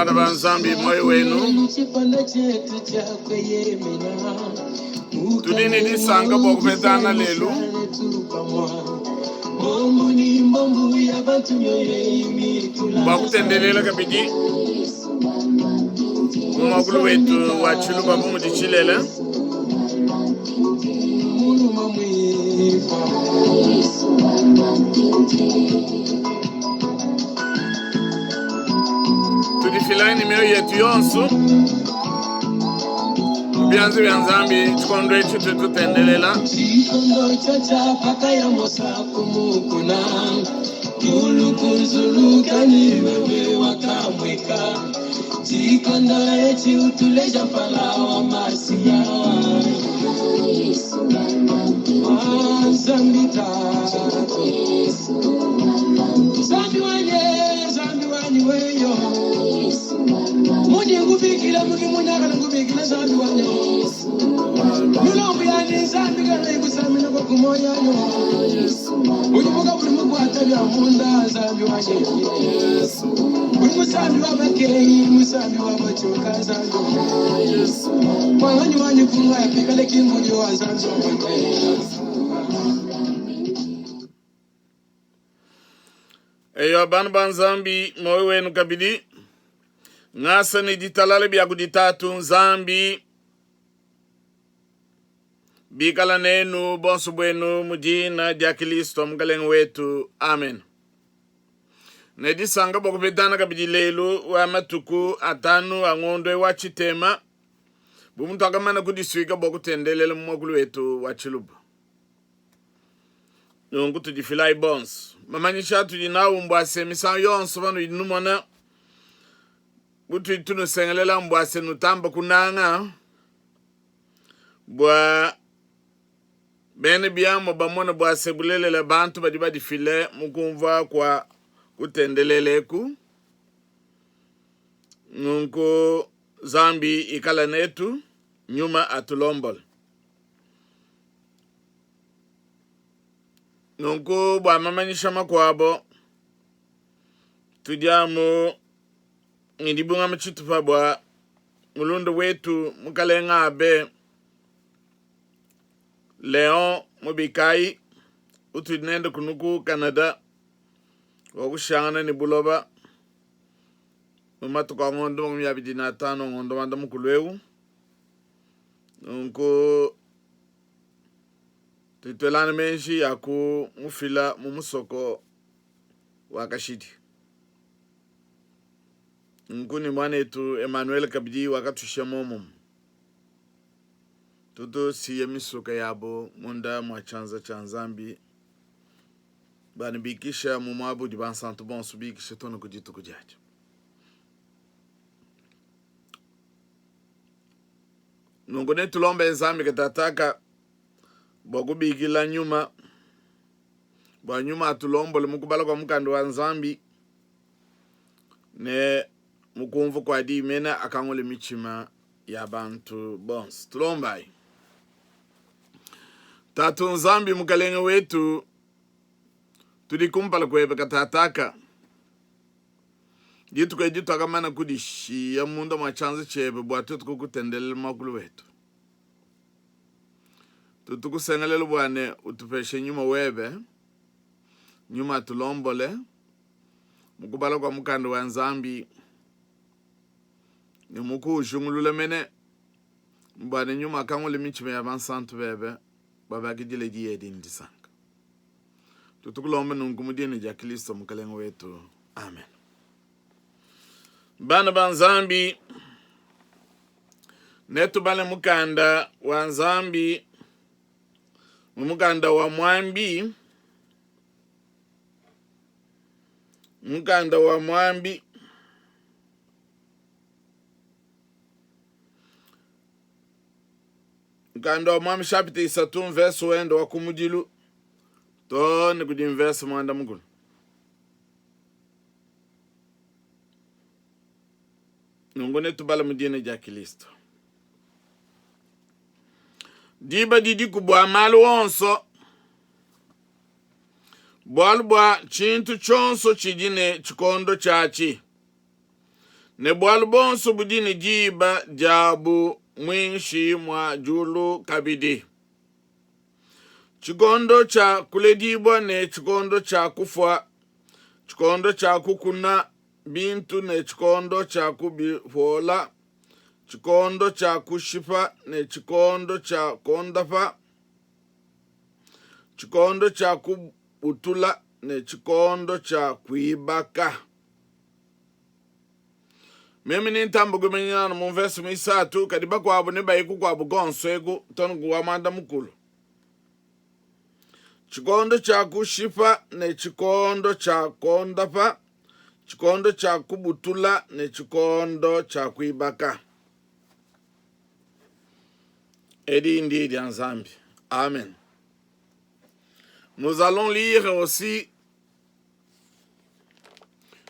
Bana ba Nzambi, muoyo wenu. Tudi ne disanka bua kupetangana lelu. Bua kutendelela kabidi mu muakulu wetu wa Tshiluba bu mudi tshilele. Tudifilayi ne mioyo yetu yonso mu bianza bia Nzambi tshikondo etshi tudi tutendelela. Eyo, bana ba Nzambi, muoyo wenu kabidi ngasa ne ditalala bia kudi Tatu Nzambi bikala nenu bonso buenu mu dina dia Kristo Mukalenge wetu. Amen. Ne disanka bua kupetana kabidi lelu wa matuku atanu a ngondo wa tshitema bu mutuakamana kudisuika bua kutendelela mu muakulu wetu wa Tshiluba. Nunku tudifilayi bonso. Mamanyisha atudi nawu mbua se misangu yonso panudi numona butudi tunusengelela mbua se nutamba kunanga bua bena biamua bamone bua se bulelela bantu badi badifile mu kumvua kua kutendelela eku. Nunku Nzambi ikala netu, nyuma atulombole. Nunku bua mamanyisha makuabo, tudi amu ne dibungama tshitupa bua mulunda wetu Mukalenga Abe Leon Mubikayi utudi nende kunu ku Canada wakushangana ne buloba mu matuku a ngondo 25 ngondo wa mukulu eu. Nunku tudi tuelangana meji a kumufila mu musoko wa kashidi. Nunku ne muanetu Emmanuel kabidi wakatushiya muomumue. Tutu siya misuka yabo munda mua tshianza tshia Nzambi, bana bikisha mu muaba udi bansantu bonso bikisha too ne ku dituku diadio. Nunku netulombe Nzambi katataka bua kubikila nyuma bua nyuma atulombole mu kubala kua mukanda wa Nzambi ne mu kumvua kua diyi mene akangule mitshima ya bantu bonso. Tulombayi. Tatu Nzambi Mukalenge wetu, tudi kumpala kuebe katataka. Dituku edi tuakamana kudishiya munda mua tshianza tshiebe bua tuetu kukutendelela muakulu wetu. Tutukusengelela bua ne utupeshe nyuma webe, nyuma atulombole mu kubala kua mukanda wa Nzambi ne mu kuujingulula mene, bua ne nyuma akangule mitshima ya bansantu bebe bua bakidile diyi edi ne disanka. Tutukulomba nunku mu dina dia Kristo Mukalenge wetu. Amen. Bana ba Nzambi, netubale mukanda wa Nzambi mu mukanda wa Muambi, mukanda wa Muambi mukanda wa Muambi chapitre isatu mvese wende wa kumudilu too ne kudi mvese muanda mukulu. Nunku netubale mu dina dia Kristo. Diba didiku bua malu onso, bualu bua tshintu tshionso tshidi ne tshikondo tshiatshi. Ne bualu buonso budi ne diba diabu muinshi mua diulu kabidi. Tshikondo tshia kuledibua ne tshikondo tshia kufua, tshikondo tshia kukuna bintu ne tshikondo tshia kubipola, tshikondo tshia kushipa ne tshikondo tshia kuondapa, tshikondo tshia kubutula ne tshikondo tshia kuibaka. Meme nintamba kuimanyina anu mu mvese muisatu, kadi bakuabu nebaye kukuabu konso eku too ne ku wa muanda mukulu. Tshikondo tshia kushipa ne tshikondo tshia kuondapa, tshikondo tshia kubutula ne tshikondo tshia kuibaka. Edi ndi dia Nzambi. Amen. Nous allons lire aussi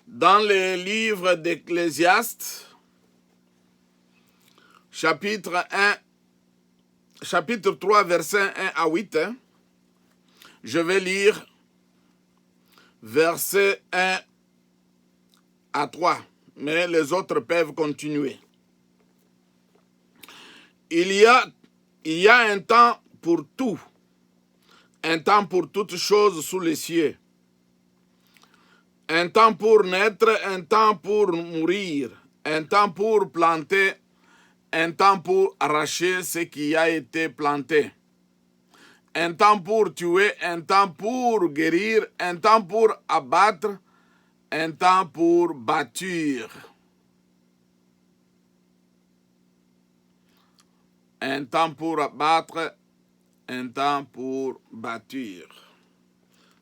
dans le livre d'Ecclésiaste, chapitre 1, chapitre 3, versets 1 à 8. Hein. Je vais lire versets 1 à 3, mais les autres peuvent continuer. Il y a, il y a un temps pour tout, un temps pour toutes choses sous les cieux, un temps pour naître, un temps pour mourir, un temps pour planter, un temps pour arracher ce qui a été planté, un temps pour tuer, un temps pour guérir, un temps pour abattre, un temps pour bâtir. Un temps pour abattre, un temps pour bâtir.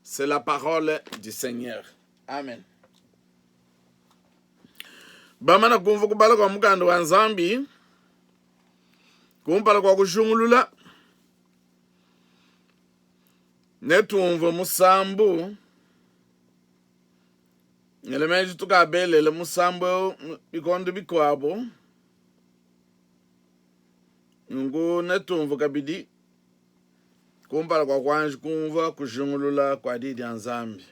C'est la parole du Seigneur. Amen. Bamana kumvua kubala kua mukanda wa Nzambi kumpala kua kujungulula, netumvue musambu. Ngele meji tukabelele musambu eu bikondo bikuabu, nunku netumvue kabidi kumpala kua kuanji kumvua kujingulula kua Diyi dia Nzambi.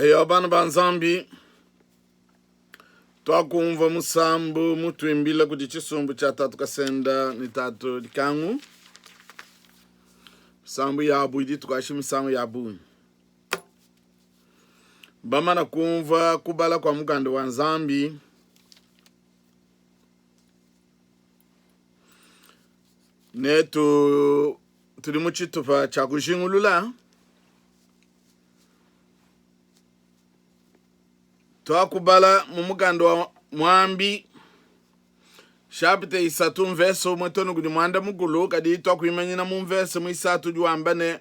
Eyo, bana ba Nzambi, twakumvua musambu mutuimbila kudi tshisumbu tshia Tatu Kasenda ne Tatu Likangu. Misambu yabu idi tukashi misangu ya bungi. Bamana kumvua kubala kua mukanda wa Nzambi, ne tu tudi mu tshitupa tshia kujingulula. Tuakubala mu mukanda wa Muambi shapita isatu mvese umue too kudi muanda mukulu, kadi tuakuimanyina mu mvese muisatu udi wamba ne,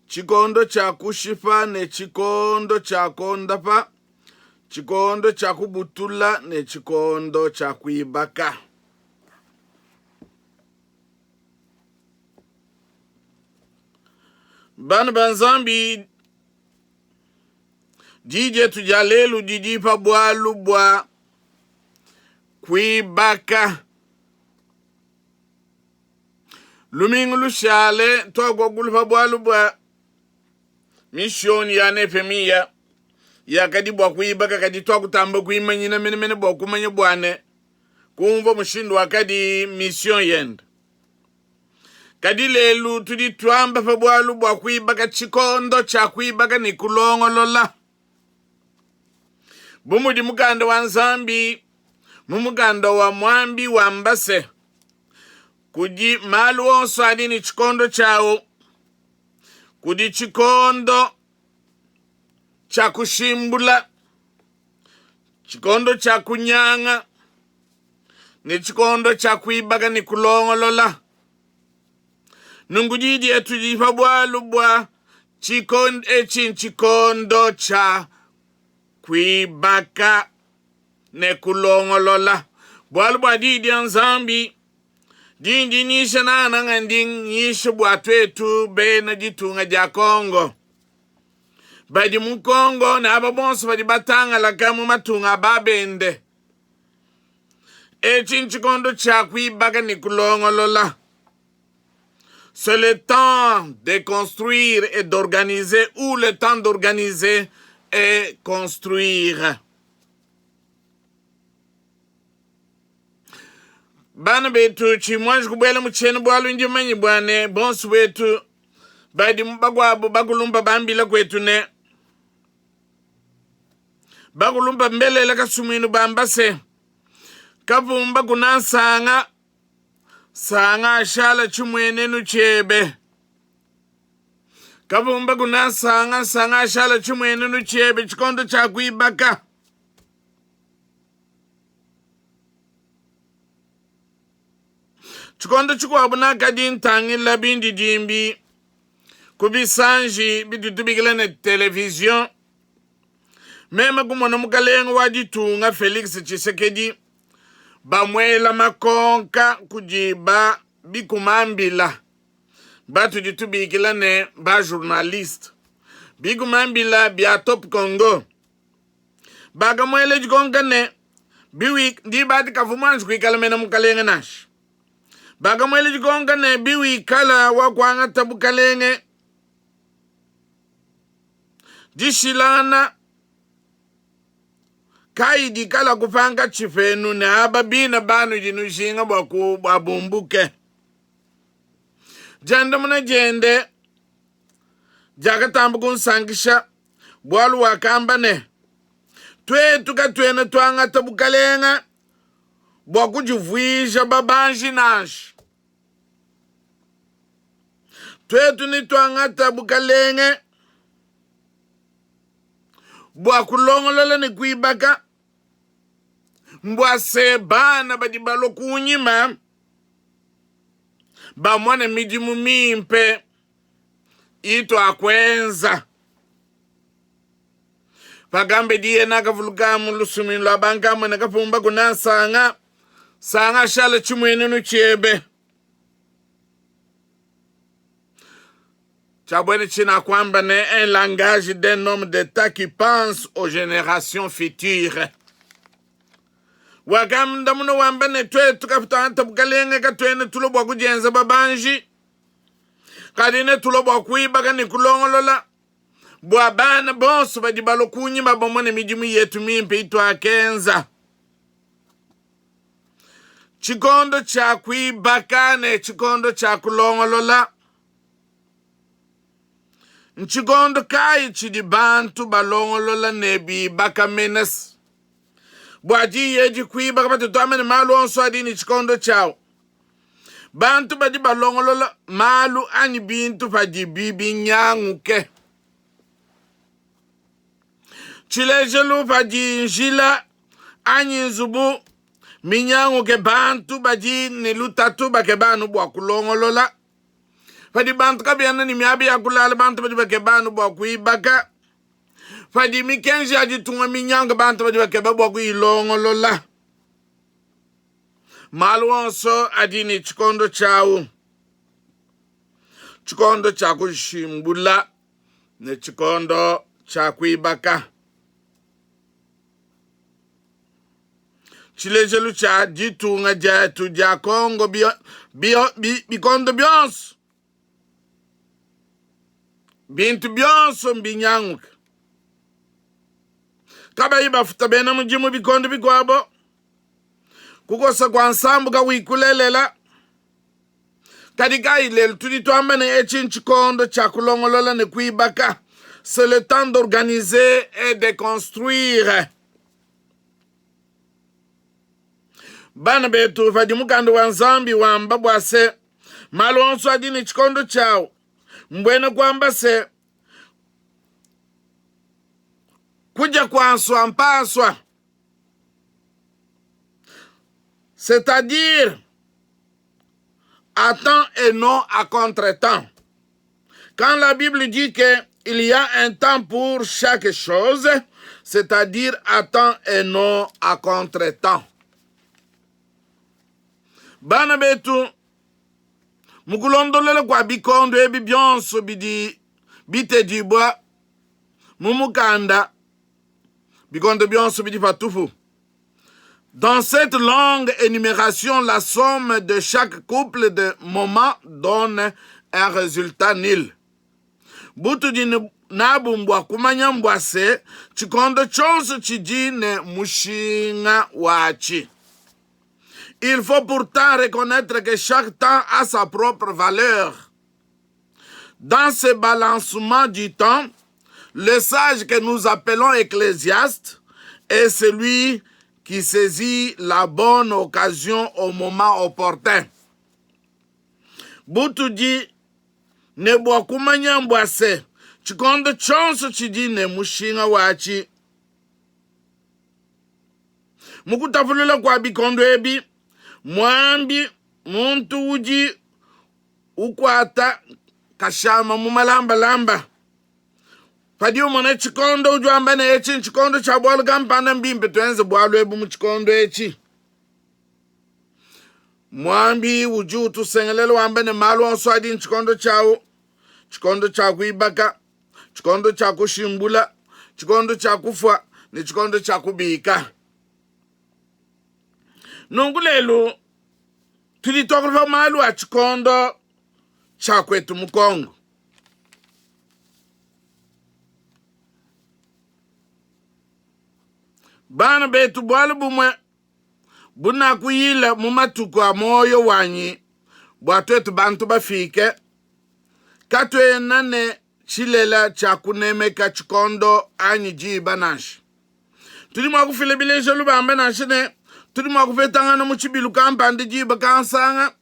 tshikondo tshia kushipa ne tshikondo tshia kuondapa, tshikondo tshia kubutula ne tshikondo tshia kuibaka. Bana ba Nzambi, di dietu dia lelu didi pa bualu bua kuibaka. Lumingu lushale tuakuakula pa bualu bua misioni ya Nehemiya yakadi bua kuibaka, kadi tuakutamba kuimanyina menemene bua kumanya bua ne kumvua mushindu wakadi mission yende. Kadi lelu tudi tuamba pa bualu bua kuibaka, tshikondo tshia kuibaka ne kulongolola. Bu mudi mukanda wa Nzambi mu mukanda wa Muambi wamba se, kudi malu onso adi ne tshikondo tshiawu, kudi tshikondo tshia kushimbula, tshikondo tshia kunyanga, ne tshikondo tshia kuibaka ne kulongolola. Nunku diyi dietu didi pa bualu bua tshikondo etshi ntshikondo tshia kuibaka ne kulongolola, bualu bua diyi dia Nzambi dindi nyisha nangananga ndi nyisha bua tuetu bena ditunga dia Congo badi mu Congo ne aba bonso badi batangalaka mu matunga a babende. Etshi ntshikondo tshia kuibaka ne kulongolola. C'est le temps de construire et d'organiser ou le temps d'organiser et construire. Bana betu tshimuanji kubuela mu tshiena-bualu ndi mumanye bua ne bonso betu badi bakuabu bakulumpa bambila kuetu ne Bakulumpa mbelela kasumuinu bamba se, Kapumba kuna nsanga, sanga ashala tshimuenenu tshiebe. Kapumba kuna nsanga, nsanga ashala tshimuenenu tshiebe tshikondo tshia kuibaka. Tshikondo tshikuabu nakadi ntangila bindidimbi ku bisanji bitudi tubikila ne television. Meme kumona mukalenge wa ditunga Felix Tshisekedi bamuela makonka kudi ba bikumambila batudi tubikila ne ba journaliste bikumambila bia Top Congo. Bakamuela dikonka ne biwi diba adi kavua muanji kuikala mena mukalenge nansha. Bakamuela dikonka ne biwikala wa kuangata bukalenge Dishilangana kayi dikalaku pankatshi penu ne aba bine banudi nujinga bua bumbuke? Diandamuna diende diakatamba kunsankisha, bualu wakamba ne, Tuetu katuena tuangata bukalenge bua kudivuija babanji nansha. Tuetu netuangata bukalenge bua kulongolola ne kuibaka, mbua se bana badi balua kunyima bamone midimu mimpe ituakuenza. Pakambedi yena akavuluka mu lusumuinu lua bankamue ne kapumba kuna nsanga sanga ashala tshimuenenu tshiebe. Tshia buena tshina kuamba ne un langage d'un homme d'État qui pense aux générations futures. Wakandamuna wamba ne tuetu katuangata bukalenge katuena tulua bua kudienza babanji, kadi netulua bua kuibaka ne kulongolola. Bua bana bonso badi balua kunyima bamone midimu yetu mimpe ituakenza. Tshikondo tshia kuibaka ne tshikondo tshia kulongolola. Ntshikondo kayi tshidi bantu balongolola ne bibaka mene? Bua diyi edi kuibaka patudi tuamba ne malu onso adi ne tshikondo tshiawu. Bantu badi balongolola malu anyi bintu padibi binyanguke. Tshilejilu, padi njila anyi nzubu minyanguke, bantu badi ne lutatu bakeba anu bua kulongolola. Padi bantu kabena ne miaba ya kulala, bantu badi bakeba anu bua kuibaka. Padi mikenji ya ditunga minyanguke, bantu badi bakeba bua kuyilongolola. Malu onso adi ne tshikondo tshiawu, tshikondo tshia kushimbula ne tshikondo tshia kuibaka. Tshilejelu tshia ditunga dietu dia Congo bikondo bionso bintu bionso mbinyanguke, kabayi bafuta bena mudimu bikondo bikuabo, kukosa kua nsambu kakuyi kulelela. Kadi kayi lelu tudi tuamba ne etshi ntshikondo tshia kulongolola ne kuibaka, c'est le temps d'organiser et de construire. Bana betu, padi mukanda wa Nzambi wamba bua se malu onso adi ne tshikondo tshiawu, mbuena kuamba se kudia kua nsua mpasua, c'est-à-dire à temps et non à contre-temps. Quand la Bible dit que il y a un temps pour chaque chose, c'est-à-dire à temps et non à contre-temps. Bana betu, mu kulondolola kua bikondo ebi bionso bidi bitedibua mu mukanda, bikondo bionso bidi patupu. Dans cette longue énumération, la somme de chaque couple de moments donne un résultat nul. Butudi nabu mbua kumanya mbua se, tshikondo tshionso tshidi ne mushinga watshi. Il faut pourtant reconnaître que chaque temps a sa propre valeur. Dans ce balancement du temps, le sage que nous appelons ecclésiaste est celui qui saisit la bonne occasion au moment opportun. Butudi ne bua kumanya mbua se, tshikondo tshionso tshidi ne mushinga watshi. Mu kutapulula kua bikondo ebi, muambi muntu udi ukuata kashama mu malambalamba. Padi umona tshikondo, udi wamba ne, etshi ntshikondo tshia bualu kampanda, mbimpe tuenze bualu ebu mu tshikondo etshi. Muambi udi utusengelela wamba ne, malu onso adi ntshikondo tshiawu, tshikondo tshia kuibaka, tshikondo tshia kushimbula, tshikondo tshia kufua ne tshikondo tshia kubika. Nunku lelu tudi tuakula pa malu a tshikondo tshia kuetu mu Congo. Bana betu, bualu bumue bunakuyila mu matuku a muoyo wanyi bua tuetu bantu bafike, katuena ne tshilela tshia kunemeka tshikondo anyi diba nansha. Tudi mua kufila bilejelu bamba nansha ne, tudi mua kupetangana mu tshibilu kampanda diba kansanga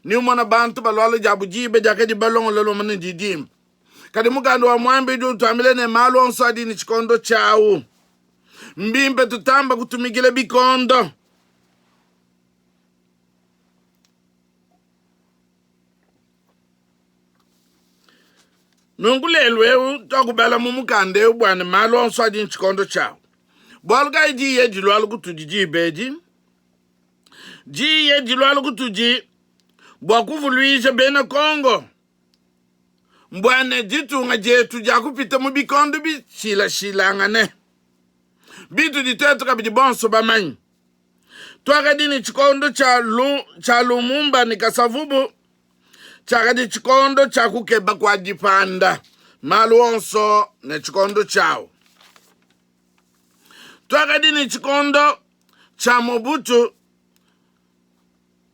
ne umona bantu baluala diabu diba diakadi balongolola umona ne didimba. Kadi mukanda wa Muambi udi utuambila ne, malu onso adi ne tshikondo tshiawu. Mbimpe tutamba kutumikila bikondo. Nunku lelu eu tuakubala mu mukanda eu bua ne malu onso adi ne tshikondo tshiawu. Bualu kayi diyi edi lualu kutudi diba edi? Diyi edi lualu kutudi bua kuvuluija bena Kongo mbua ne ditunga dietu dia kupita mu bikondo bishilashilangane bitudi tuetu kabidi bonso bamanye. Tuakadi ne tshikondo tshia Lumumba ne Kasavubu, tshiakadi tshikondo tshia kukeba kua dipanda. Malu onso ne tshikondo tshiawu. Tuakadi ne tshikondo tshia Mobutu,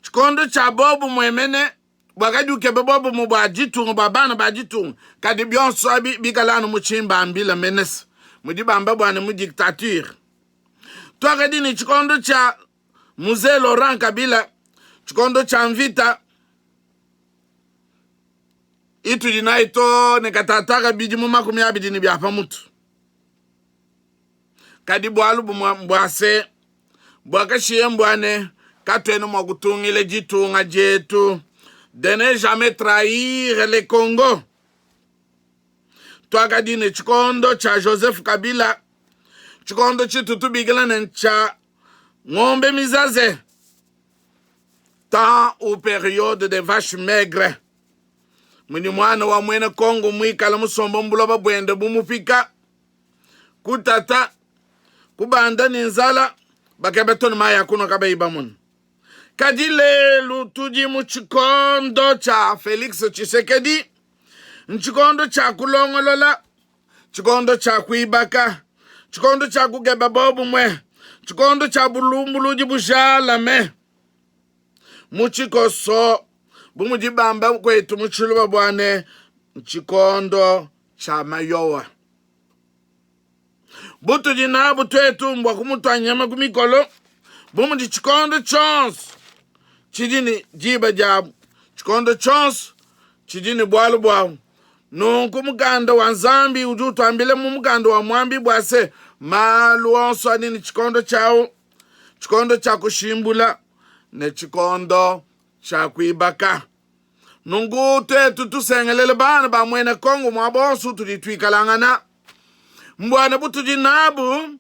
tshikondo tshia bobumue mene buakadi ukeba bobumue bua ditunga bua bana ba ditunga, kadi bionso abi bikala anu mu tshimbambila menese mudi bamba bua ne mu dictature. Tuakadi ne tshikondo tshia Mzee Laurent Kabila, tshikondo tshia mvita itudi nayi too ne katataka bidimu 20 ne bia pa mutu. Kadi bualu bumue mbua se, buakashiye mbua ne, katuena mua kutungila ditunga dietu, de ne jamais trahir le Congo. Tuakadi ne tshikondo tshia Joseph Kabila, tshikondo tshitu tubikila ne tshia ngombe mizaze, temps ou periode de vache maigre, mudi muana wa muena Kongo muikale musomba mu buloba buende bu mupika, kutata, kubanda ne nzala, bakeba too ne mayi a kunua kabayi bamona. Kadi lelu tudi mu tshikondo tshia Felix Tshisekedi, ntshikondo tshia kulongolola, tshikondo tshia kuibaka, tshikondo tshia kukeba bobumue, tshikondo tshia bulumbuludi bujalame. Mu tshikoso, bu mudi bamba kuetu mu tshiluba bua ne, ntshikondo tshia mayowa. Butudi nabu tuetu mbua kumutua nyama ku mikolo, bu mudi tshikondo tshionso tshidi ne diba diabu, tshikondo tshionso tshidi ne bualu buawu. Nunku mukanda wa Nzambi udi utuambila mu mukanda wa Muambi bua se, malu onso adi ne tshikondo tshiawu, tshikondo tshia kushimbula ne tshikondo tshia kuibaka. Nunku tuetu tusengelele bana ba muena Kongo muaba wonso utudi tuikalangana, mbuana butudi nabu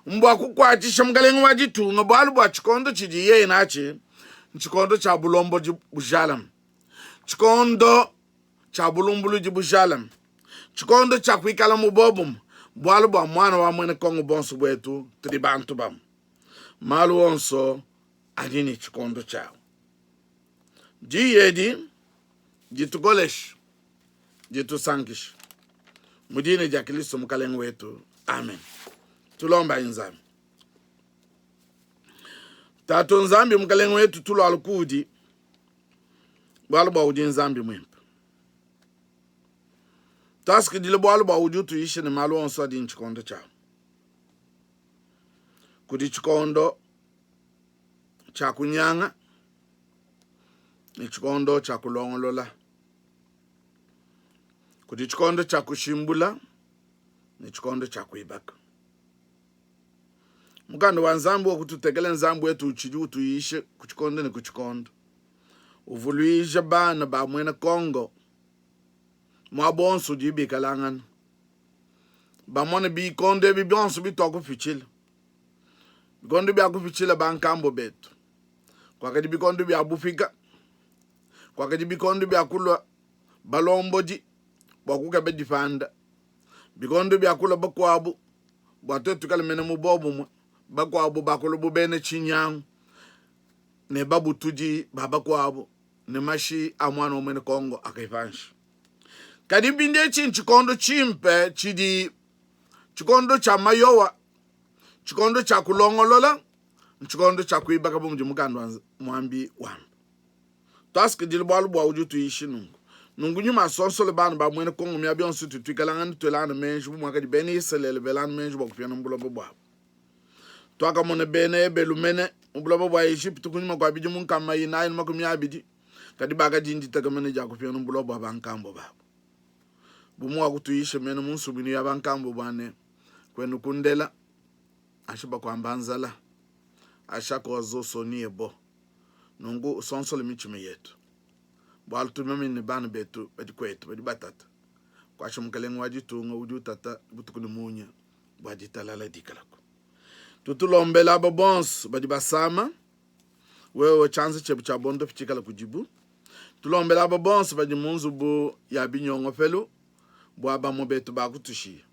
mbua kukuatshisha mukalenge wa ditunga, bualu bua tshikondo tshidi yeye natshi ntshikondo tshia bulombodi bujalame, tshikondo tshia bulumbuludi bujalame, tshikondo tshia kuikala mu bobumue, bualu bua muana wa muena Kongo bonso buetu tudi bantu bamue. Malu onso adi ne tshikondo tshiawu. Diyi edi ditukoleshe, ditusankishe mu dina dia Kristo Mukalenge wetu. Amen. Tulombayi Nzambi. Tatu Nzambi Mukalenge wetu, tulualu kuudi bualu bua udi Nzambi muimpe. Tuasakidile bualu bua udi utuyisha ne malu onso adi ne tshikondo tshiawu. Kudi tshikondo tshia kunyanga ne tshikondo tshia kulongolola. Kudi tshikondo tshia kushimbula ne tshikondo tshia kuibaka. Mukanda wa Nzambi wa kututekela Nzambi wetu utshidi utuyisha ku tshikondo ne ku tshikondo, uvuluija bana ba muena Kongo muaba wonso udi bikalangana bamone bikondo ebi bionso bituakupitshila. Bikondo bia kupitshila bankambua betu, kuakadi bikondo bia bupika, kuakadi bikondo bia kulua balombodi bua kukeba dipanda, bikondo bia kulua bakuabu bua tuetu tuikale mene mu buobumue, bakuabu bakulua bu bena tshinyangu ne babutudi ba bakuabu ne mashi a muana wa muena Kongo akayi panshi. Kadi mpindieu etshi ntshikondo tshimpe tshidi tshikondo tshia mayowa, tshikondo tshia kulongolola, ntshikondo tshia kuibaka bu mudi mukanda wa Muambi wamba. Tuasakidile bualu bua udi utuyisha nunku. Nunku nyuma asonsole bana ba muena Kongo miaba yonso itu tuikalangana tuelangana meji bu muakadi bena Isalele belangana meji bua kupiana mu buloba buabu. Tuakamona bena Ebelu mene mu buloba bua Ejipitu kunyima kua bidimu 420, kadi bakadi ditekemena dia kupiana mu buloba bua bankambua babu. Bu muwakutuyisha mene mu nsumuinu ya bankambua bua ne, Kuenu kundela, nansha bakuamba nzala, ashakoazosonie bo. Nunku usonsole mitshima yetu, bualu tudi bamanye ne bana betu badi kuetu badi batata. Kuasha mukelenge wa ditunga udi utata butuku ne munya bua ditalala dikalaku. Tutulombela aba bonso badi basama, wewe tshianza tshiebe tshia bondopi tshikala kudibu. Tulombela aba bonso badi mu nzubu ya binyongopelu bua bamue betu bakutushiya.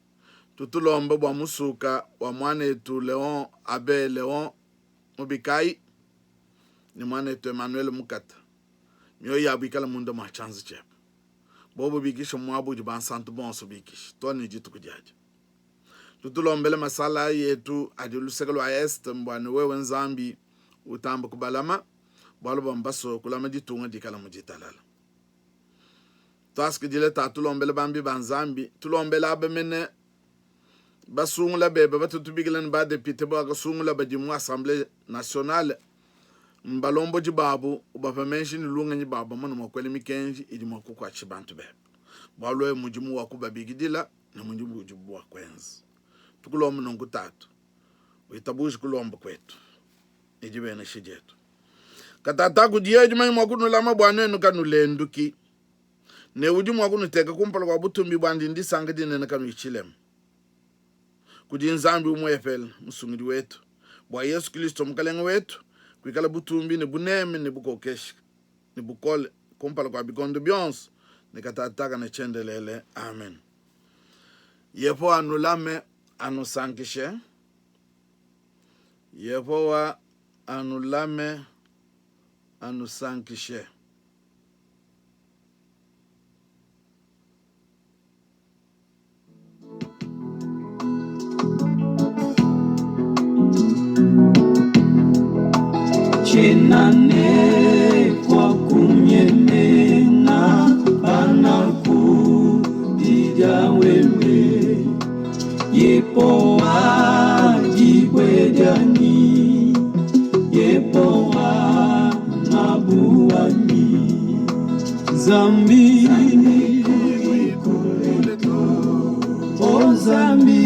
Tutulomba bua musuka wa muanetu Leon Abe Leon Mubikayi ne muanetu Emmanuel Mukata, mioyo yabu ikale munda mua tshianza tshiebe. Bobo bikishe muaba udi bansantu bonso bikishe too ne dituku diadia. Tutulombele masalayi etu adi luseke lua Est mbua ne wewe Nzambi utamba kubalama, bualu bua mbasue kulama ditunga dikala mu ditalala. Tuasakidila Tatu, tulombele bambi ba Nzambi, tulombele aba mene basungula bebe batu tubikila ne badepite bakasungula badi mu Assemblee nationale, mbalombodi babu, ubapa meji ne lungenyi bua bamone mua kuela mikenji idi mua kukuatshisha bantu bebe, bualu wewe mudimu wa kubabikidila ne mudimu udibu bua kuenza. Tukulombe nunku Tatu, witabuje kulomba kuetu ne dibenesha dietu. Katata kudiye dimanya mua kunulama bua nuenu kanulenduki, ne udi mua kunuteka kumpala kua butumbi buandi ndisanka dinene kanuyi tshilema. Kudi Nzambi umuepele, Musungidi wetu, bua Yesu Kristo Mukelenge wetu, kuikala butumbi ne buneme ne bukokeshi ne bukole kumpala kua bikondo bionso ne katataka ne tshiendelele. Amen. Yehowa anulame, anusankishe. Yehowa anulame, anusankishe. Tshiena ne kua kunyemena pa nanku didia wewe, Yehowa dibue dianyi, Yehowa ngabu wanyi, Nzambi o Nzambi.